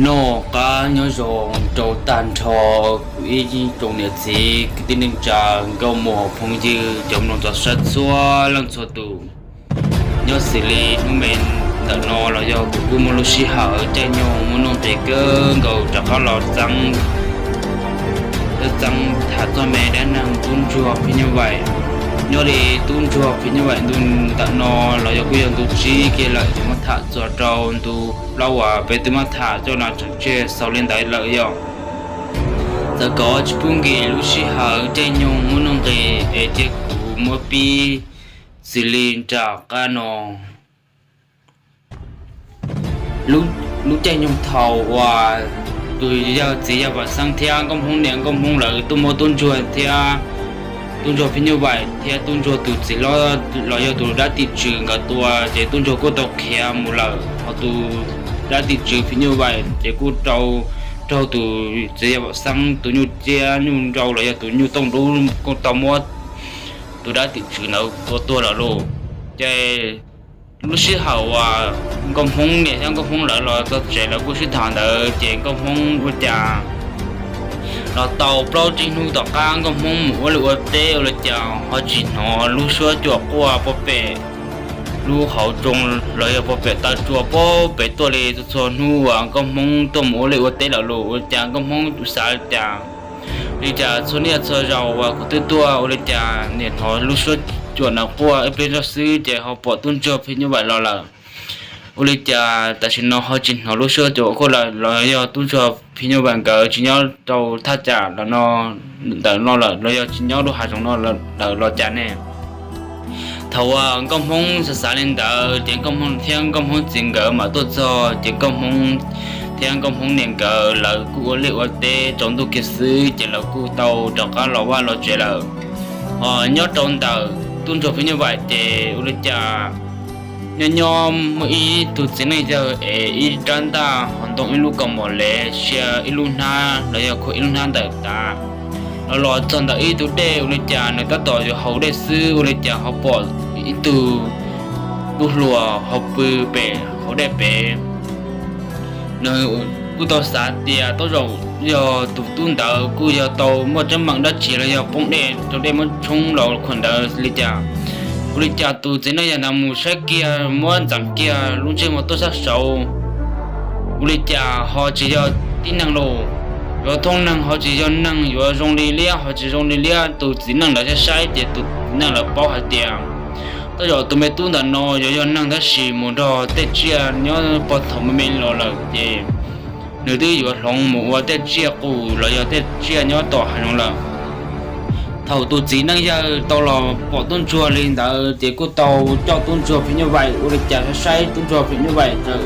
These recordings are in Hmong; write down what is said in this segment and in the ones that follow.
Noj qab nyob zoo rau tag nrho kuv ib tsoom niam txiv kwv tij neej tsa nkauj muam phooj ywg cov mloog txog saib txhua leej txhua tus. Nyob xws li hnub me ntawm no los yog kuv kuj muaj lub sij hawm caij nyoog muaj nuj nqis kawg nkaus rov qab los txeeb, txeeb tham txog me dab neeg tub ntsuag phim nyuj vais. Nyob li tub ntsuag phim nyuj vais ntu ntawm no los yog kuj yog ntu tsib kiag lawm, muab tham txog rau ntu plaub uas peb twb muab tham coj los tseem tseg xaus li ntawd lawm yog. Txawm kom tsis pub nkim lub sij hawm caij nyoog muaj nuj nqis es cia kuv muab pib xws li nram qab no. Lub caij nyoog thaum uas tus yawg txiv yawg Vam Xeeb thiab nkauj Hmoob niam nkauj Hmoob lawv tuaj muab tub ntsuag thiab tub ntsuag phim nyuj vais thiab tub ntsuag tus txiv hlob los yog tus dab tim tswv nkawd tua, ces tub ntsuag kuj tau khiav mus lawm, ho tus dab tim tswv phim nyuj vais ces kuj rau, raug tus txiv yawg Vam Xeeb tus nyuj ciab nyuj nrau los yog tus nyuj tooj dub kuj tau muab tus dab tim tswv ntawd tua tuag lawm lauj. Ces lub sij hawm uas nkauj Hmoob niam thiab nkauj Hmoob lawv los txog tsev lawv kuj sib tham ntawd ces nkauj Hmoob ua cas los tau plaub tsib hnub tom qab nkauj Hmoob mus ua liaj ua teb ua li cas ho tsis hnov lub suab cuam quaj puag pem lub hauv tsoo los yog puag pem taw tsua puag pem tuaj li txhua txhua hnub uas nkauj Hmoob tuaj mus ua liaj ua teb lawm lauj. Ua li cas nkauj Hmoob xav li cas, li cas txhua niaj txhua zaus uas kuv twb tuaj ua li cas niaj hnov lub suab cuam ntawd quaj ib pliag zoj xwb ces ho pom tub ntsuag phim nyuj vais los lawm. Ua li cas tam sim no ho tsis hnov lub suab cuam quaj lawm, los yog tub ntsuag phim nyuj vais nkawd tsis nyob rau thaj tsam los no, ntawm no lawm los yog tsis nyob lub hav zoov no lawm los cas ne? Thaum uas nkauj Hmoob xav xav li ntawd ces nkauj Hmoob thiab nkauj Hmoob txiv nkawd mam tuaj txog ces nkauj Hmoob thiab nkauj Hmoob niam nkawd lawv kuj ua liaj ua teb tsaus ntuj kiag xwb ces lawv kuj tau rov qab los vaj los tsev lawm. Ho nyob rau ntawm tub ntsuag phim nyuj vais ces ua li cas nyob nyob muaj ib tug txiv neej yawg es ib rab ntaj ho ntoo ib lub kaus mom lev sia ib lub hnab los yog khuam ib lub hnab ntawm tav los los txog ntawm ib tug dej ua li cas nws tab tom yuav haus dej xwb ua li cas ho pom ib tug tub hluas ho pw pem hauv dej pem. Nws kuj tau xav tias tej zaum yog tus tub ntawd kuj yog tau muaj teeb meem dab tsi los yog poob dej rau dej muab tshoob los khuam ntawd li cas. Ua li cas tus txiv neej yawg ntawd mus saib kiag muab ntxeev kiag lub ntsej muag tuaj sab saud, ua li cas ho tsis yog tib neeg lauj. Yuav thooj neeg ho tsis yog neeg, yuav zoo li liab ho tsis zoo li liab. Tus txiv neej ntawd saib saib ces tus txiv neej lawv paub hais tias tej zaum tus me tub ntawm no yuav yog neeg tab sis mus nrog tej tsiaj nyob puag thaum me me los lawm ces nws twb yuav hloov mus ua tej tsiaj qus los yog tej tsiaj nyob tom hav zoov lawm. Thaum tus txiv neej yawg tau los pom tub ntsuag li ntawd ces kuj tau coj tub ntsuag phim nyuj vais ua li cas saib tub ntsuag phim nyuj vais txawm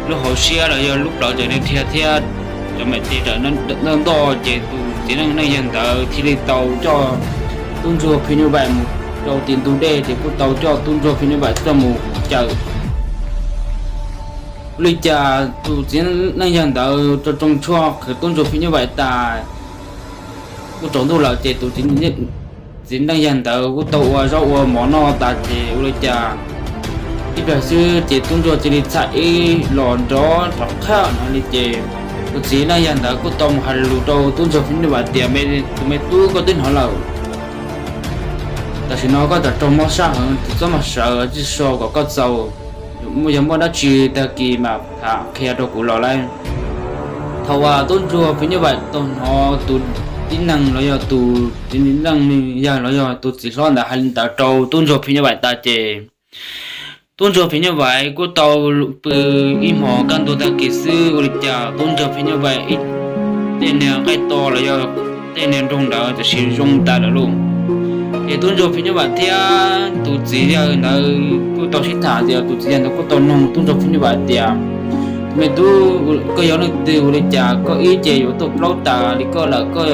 lub hauv siab los yog lub plawv txawm dhia thiab cov me tis tawm ntoj ntoj ces tus txiv neej neej yawg ntawd thiaj li tau coj tub ntsuag phim nyuj vais mus rau tim ntug dej ces kuj tau coj tub ntsuag phim nyuj vais coj mus cawm. Ua li cas tus txiv neej yawg ntawd rau tsoo tshuaj qhwv tub ntsuag phim nyuj vais tas kuj tsaus ntuj lawm ces tus txiv neej yawg ntawd kuj tau ua zaub ua mov noj tas ces ua li cas ib pliag xwb ces tub ntsuag cia li txham ib los nrov rov qab no li ces tus txiv neej yawg ntawd kuj tau mus hais lus rau tub ntsuag phim nyuj vais tias, tus me tub, koj twb hnov lawm, tam sim no koj tsam raug mob sab heev, tsis txhob mos sawv, tsis so kom koj txaus, yog muaj dab tsi tag kis mas tham qhia rau kuv los lauj. Thaum uas tub ntsuag phim nyuj vais tau hnov tus tib neeg los yog tus txiv neej yawg los yog tus txiv hlob ntawd hais li ntawd rau tub ntsuag phim nyuj vais tas ces tub ntsuag phim nyuj vais kuj tau pw ib hmos kaj ntug tag kis xwb ua li cas tub ntsuag phim nyuj vais ib tej niag nqaij to los yog tej niag nroog ntawd tam sim zoo tas lawm lauj. Ces tub ntsuag phim nyuj vais thiab tus txiv yawg ntawd kuj tau sib tham tias tus txiv yawg ntawd kuj tau noog tub ntsuag phim nyuj vais tias, me tub, koj yog leej twg ua li cas koj ib ce yuav tuaj plaub tas li koj lawm, koj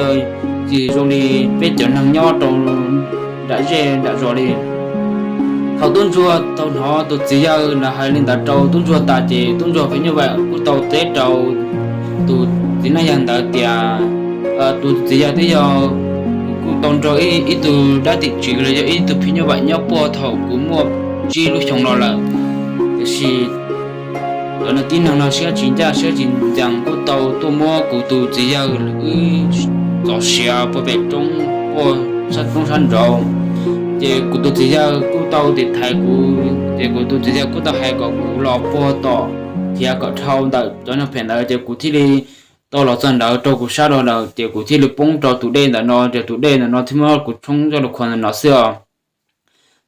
tsis zoo li peb cov neeg nyob rau nram zej nram zos li. Thaum tub ntsuag tau hnov tus txiv yawg ntawd hais li ntawd rau tub ntsuag tas ces tub ntsuag phim nyuj vais kuj tau teb rau tus txiv neej yawg ntawd tias, tus txiv yawg twb yog kuv tau nrog ib tug dab tim tswv los yog ib tug phim nyuj vais nyob puag thaum kuv muaj tsib lub xyoo no lawm, tiam sis cov tib neeg no siab tsis ncaj siab tsis ncees kuj tau tuaj muab kuv tus txiv yawg wb txov siav puag pem roob, puag sab roob sab nraud. Ces kuv tus txiv yawg kuj tau tiv thaiv kuv, ces kuv tus txiv yawg kuj tau hais kom kuv los puag tom thiav kom dhau ntawm cov neeg phem ntawd, ces kuv thiaj li tau los txog ntawd rau kuv sab rau ntawd, ces kuv thiaj li poob rau tus dej ntawm no, ces tus dej ntawm no thiaj muab kuv tshoob coj los khuam ntawm no xwb os.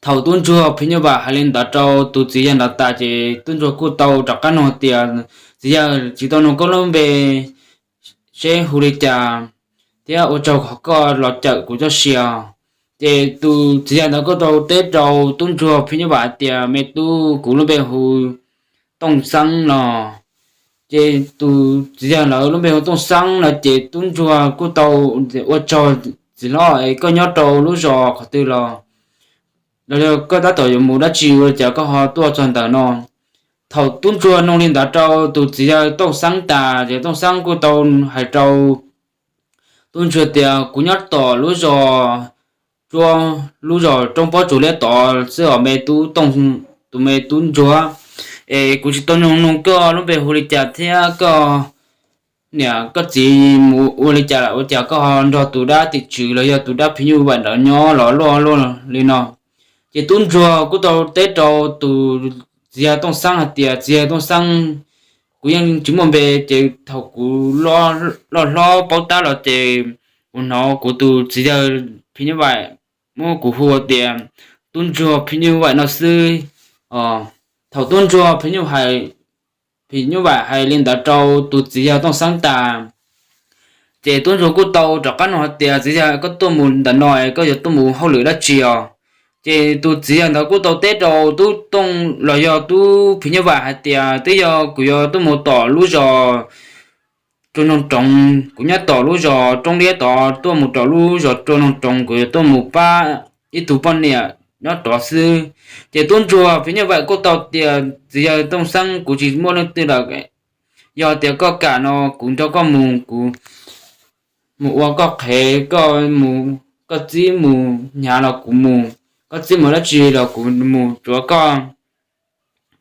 Thaum tub ntsuag phim nyuj vais hais li ntawd rau tus txiv yawg ntawd tas, ces tub ntsuag kuj tau rov qab nug tias, txiv yawg, tsis tau nug koj lub npe seb hu li cas thiab ua tsaug qhov koj los cawm kuv txoj sia. Ces tus txiv yawg ntawd kuj tau teb rau tub ntsuag phim nyuj vais hais tias, me tub, kuv lub npe hu Tooj Xeeb no. Ces tus txiv yawg ntawd lub npe hu Tooj Xeeb no, ces tub ntsuag kuj tau, ua tsaug txiv hlob, es koj nyob rau lub zos qhov twg los, los yog koj tab tom yuav mus dab tsi ua li cas koj ho tuaj txog ntawm no? Thaum tub ntsuag nug li ntawd rau tus txiv yawg Tooj Xeeb tas, ces Tooj Xeeb kuj tau hais rau tub ntsuag tias, kuv nyob tom lub zos, lub zos roob pob tsuas liab tod xwb os me tub Tooj, tus me tub ntsuag, es kuv tsis tau nug nug koj lub npe hu li cas thiab koj niam koj txiv mus ua li cas lawm, ua cas koj ho nrog tus dab tim tswv los yog tus dab phim nyuj vais ntawd nyob los luaj luaj li no? Ces tub ntsuag kuj tau teb rau tus txiv yawg Tooj Xeeb hais tias, txiv yawg Tooj Xeeb, kuv yeej tsis muaj npe, ces thaum kuv loj hlob paub tab los ces kuv hnov kuv tus txiv yawg phim nyuj vais muab kuv hu tias tub ntsuag phim nyuj vais no xwb. Thaum tub ntsuag phim nyuj vais hais li ntawd rau tus txiv yawg Tooj Xeeb tas, ces tub ntsuag kuj tau rov qab nug hais tias, txiv yawg, koj tuaj mus ntawm no es koj yuav tuaj mus hauj lwm dab tsi os? Ces tus txiv yawg ntawd kuj tau teb rau tub Tooj los yog tub phim nyuj vais hais tias, twb yog kuv yuav tuaj mus tom lub zos Tsua Noog Roov, kuv nyob tom lub zos roob liab tod, tuaj mus rau lub zos Tsua Noog Roov, kuv yuav tuaj mus pab ib tug poj niam nyob tod xwb. Ces tub ntsuag phim nyuj vais kuj tau tias, txiv yawg Tooj Xeeb, kuv tsis muaj leej twg lawm, yog tias koj kam no kuv nrog koj mus, kuv mus ua koj qhev, koj mus, koj txib mus hnyav los kuv mus, koj txib mus dab tsi los kuv mus, tsuav koj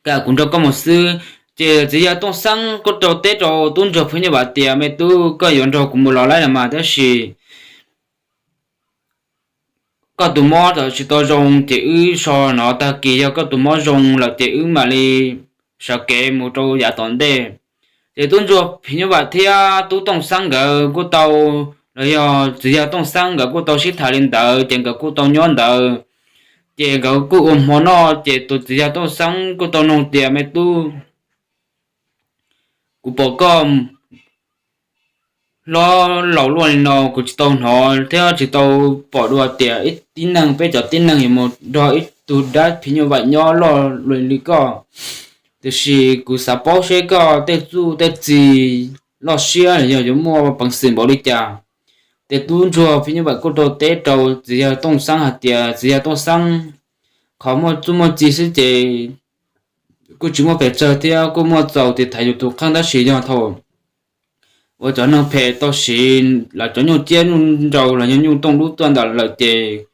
kam kuv nrog koj mus xwb. Ces txiv yawg Tooj Xeeb kuj tau teb rau tub ntsuag phim nyuj vais tias, me tub, koj yuav nrog kuv mus los laib los mas, tab sis koj tus mob tsis tau zoo, ces wb so no, tag kis yog koj tus mob zoo lawm ces wb mam li sawv kev mus rau yav tom ntej. Ces tub ntsuag phim nyuj vais thiab tub Tooj Xeeb nkawd kuj tau, los yog txiv yawg Tooj Xeeb nkawd kuj tau sib tham li ntawd, ces nkawd kuj tau nyob ntawd. Ces nkawd kuj ua hmo noj, ces tus txiv yawg Tooj Xeeb kuj tau nug tias, me tub, kuv pom koj hlob laus luaj li no, kuv tsis tau hnov thiab tsis tau pom dua tias ib tib neeg, peb cov tib neeg yuav mus nrog ib tug dab phim nyuj vais nyob loj luaj li koj. Tiam sis kuv xav paub seb koj tej txuj tej txi loj siab los yog yuav muaj peev xwm npaum li cas. Ces tub ntsuag phim nyuj vais kuj tau teb rau txiv yawg Tooj Xeeb hais tias, txiv yawg Tooj Xeeb, qhov muaj txuj muaj txi xwb ces kuj tsis muaj pes tsawg thiab, kuj muaj txaus tiv thaiv yus tus kheej, tab sis yog thaum uas cov neeg phem tau siv lawv cov nyuj ciab nyuj nrau los yog nyuj tooj dub tuaj ntawm lawm ces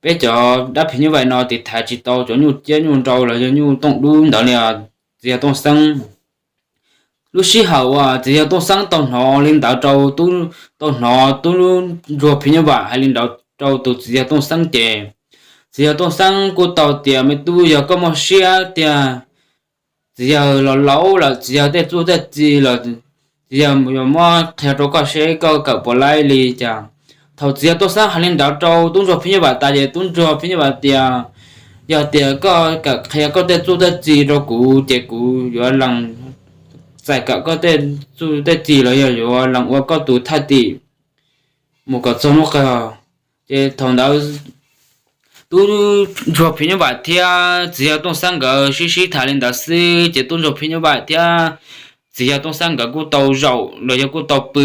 peb cov dab phim nyuj vais no tiv thaiv tsis tau cov nyuj ciab nyuj nrau los yog nyuj tooj dub ntawd li os, txiv yawg Tooj Xeeb. Lub sij hawm uas txiv yawg Tooj Xeeb tau hnov li ntawd rau tub, tau hnov tub ntsuag phim nyuj vais hais li ntawd rau tus txiv yawg Tooj Xeeb ces txiv yawg Tooj Xeeb kuj tau tias, me tub, yog koj muaj siab tiag, txiv yawg los laus lawm, txiv yawg tej txuj tej txi los txiv yawg yuav muab qhia rau koj seb koj kawm puas laib li cas. Thaum txiv yawg Tooj Xeeb hais li ntawd rau tub ntsuag phim nyuj vais tas ces tub ntsuag phim nyuj vais tias, yog tias koj kawm qhia koj tej txuj tej txi rau kuv ces kuv yuav lees txais kawm koj tej txuj tej txi los yog yuav lees ua koj tus thaj tim mus kom txog hnub kawg. Ces thaum ntawd tub ntsuag phim nyuj vais thiab txiv yawg Tooj Xeeb nkawd sib sib tham li ntawd xwb ces tub ntsuag phim nyuj vais thiab txiv yawg Tooj Xeeb nkawd kuj tau zaum los yog kuj tau pw,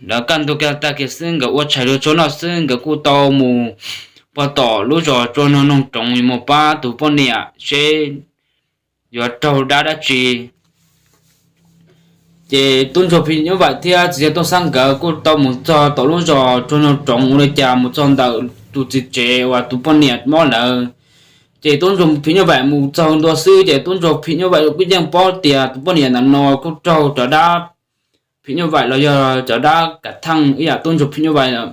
lawv kaj ntug kiag tag kiag xwb nkawd ua tshais rau tsuag noj xwb nkawd kuj tau mus puag tom lub zos Tsua Noog Roov mus pab tus poj niam seb yuav raug dab dab tsi. Ces tub ntsuag phim nyuj vais thiab txiv yawg Tooj Xeeb nkawd kuj tau mus txog tom lub zos Tsua Noog Roov ua li cas mus txog ntawm tus txiv tsev uas tus poj niam mob lawm, Ces tub ntsuag phim nyuj vaim mus txog ntua xwb ces tub ntsuag phim nyuj vaim kuj yeej paub tias tus poj niam ntawm no kuj raug cov dab phim nyuj vaim los yog cov dab kav theej ib yam tub ntsuag phim nyuj vaim.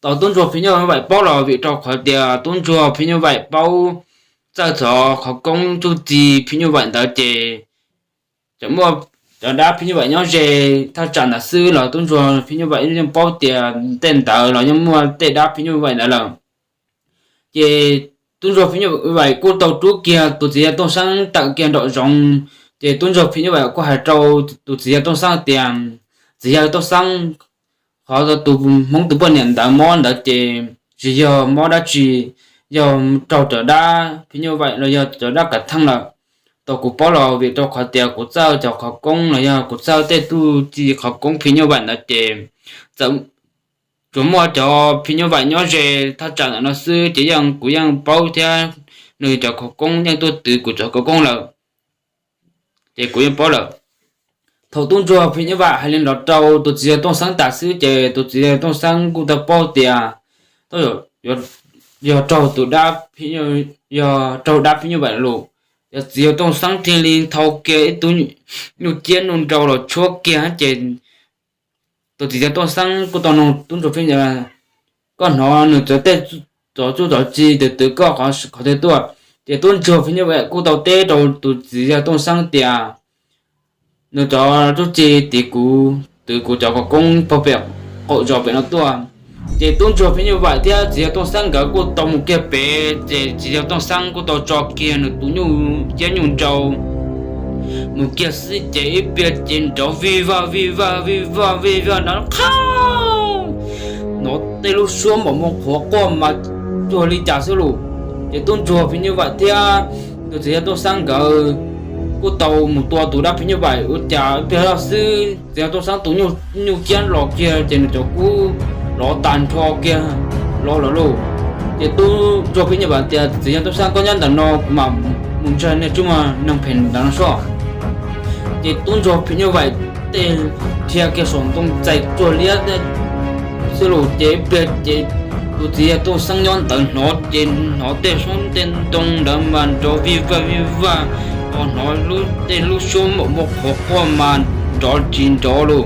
Tau tub ntsuag phim nyuj vaim paub los vim rau qhov tias tub ntsuag phim nyuj vaim paub txawj txog qhov koob txuj ci phim nyuj vaim ntawd ces txawm muaj cov dab phim nyuj vaim nyob ze thaj tsam ntawd xwb los tub ntsuag phim nyuj vaim yeej paub tias tej ntawd los yeej muaj tej dab phim nyuj vaim ntawd lawm. Ces tub ntsuag phim nyuj vaim kuj tau rub kiag tus txiv yawg Tooj Xeeb tawm kiag nraum zoov. Ces tub ntsuag phim nyuj vaim kuj hais rau tus txiv yawg Tooj Xeeb tias, txiv yawg Tooj Xeeb, qhov tus Hmoob tus poj niam ntawd mob ntawd ces tsis yog mob dab tsi, yog raug cov dab phim nyuj vaim los yog cov dab kav theej lawm. Tau kuv paub los vim rau qhov tias kuv txawj cov qhov koob los yog kuv txawj tej txuj ci qhov koob phim nyuj vaim ntawd ces txawm tsuas muaj cov phim nyuj vaim nyob ze thaj tsam ntawm no xwb ces yeej kuv yeej paub thiab. Nws cov qhov koob yeej tuaj twv kuv cov qhov koob lawm, ces kuv yeej paub lawm. Thaum tub ntsuag phim nyuj vaim hais li ntawd rau tus txiv yawg Tooj Xeeb tas xwb ces tus txiv yawg Tooj Xeeb kuj tau paub tias yog raug tus dab, yog raug dab phim nyuj vaim lawm. Yog txiv yawg Tooj Xeeb thiaj li nthau kiag ib tug nyuj ciab nyuj nrau los tshuab kiag ces tus txiv yawg Tooj Xeeb kuj tau nug tub ntsuag phim nyuj vaim, koj hnov nws cov tej txuj txuj ci twg twv koj qhov twg tuaj? Ces tub ntsuag phim nyuj vaim kuj tau teb rau tus txiv yawg Tooj Xeeb tias nws cov txuj ci tiv kuv twv kuv cov qhov koob pog pem qaum zos pem no tuaj. Ces tub ntsuag phim nyuj vaim thiab txiv yawg Tooj Xeeb nkawd kuj tau mus kiag pem ces txiv yawg Tooj Xeeb kuj tau tso kiag nws tus nyuj ciab nyuj nrau mus kiag xwb ces ib pliag ces nrov vij vaj vij vaj vij vaj vij vaj nrov qhab, hnov tej lub suab mom muaj qhuav quaj mas cuag li cas xwb lauj. Ces tub ntsuag phim nyuj vaim thiab tus txiv yawg Tooj Xeeb nkawd kuj tau mus tua tus dab phim nyuj vaim ua cas ib pliag zoj xwb txiv yawg Tooj Xeeb tus nyuj ciab los kiag ces nws cov kub lov tag nrho kiag los lawm lauj. Ces tub ntsuag phim nyuj vaim tias txiv yawg Tooj Xeeb koj nyob ntawm no kuv mam mus ntsib nej tub muaj neeg phem ntawm no soj. Ces tub ntsuag phim nyuj vaim tej dhia kiag saum ntoo txais tsuag liab xwb lauj ces ib pliag ces tus txiv yawg Tooj Xeeb nyob ntawd hnov ces hnov tej suab tej ntoo ntawd mas nrov vij vaj vij vaj, ho hnov tej lub suab mom muaj qhuav quaj mas nrov tsis nrov lauj.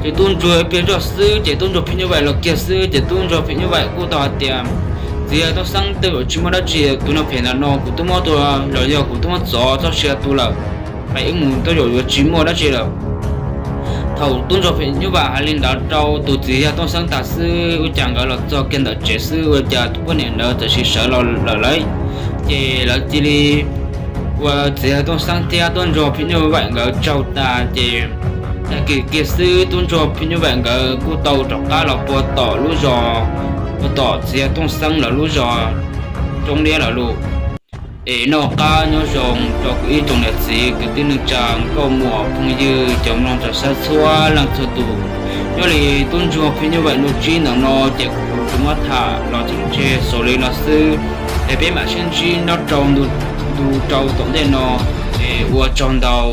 Ces tub ntsuag ib pliag zoj xwb ces tub ntsuag phim nyuj vaim los kiag xwb ces tub ntsuag phim nyuj vaim kuj tau hais tias txiv yawg Tooj Xeeb, tej zaum tsis muaj dab tsi, tus neeg phem ntawm no kuv twb muab tua los yog kuv twb muab txov txoj sia tu lawm, peb wb mus tej zaum yuav tsis muaj dab tsi lawm. Thaum tub ntsuag phim nyuj vaim hais li ntawd rau tus txiv yawg Tooj Xeeb tas xwb ua cas nkawd los txog kiag ntawm tsev xwb ua cas tus poj niam ntawd txawm sawv los lawm lauj. Ces lawv cia li ua txiv yawg Tooj Xeeb thiab tub ntsuag phim nyuj vaim nkawd tsaug tas ces tag kis kiag xwb tub ntsuag phim nyuj vaim nkawd kuj tau rov qab los puag tom lub zos, puag tom txiv yawg Tooj Xeeb lawv lub zos Roob Liab lawm lauj. Es noj qab nyob zoo rau kuv ib tsoom niam txiv kwv tij neej tsa nkauj muam phooj ywg cov mloog cov saib txhua leej txhua tus. Nyob li tub ntsuag phim nyuj vaim ntu tsib ntawm no ces kuv tsuas muab tham los txog tseg xaus li no xwb. Es peb mam sib ntsib nyob rau ntu rau tom ntej no. Es ua tsaug ntau.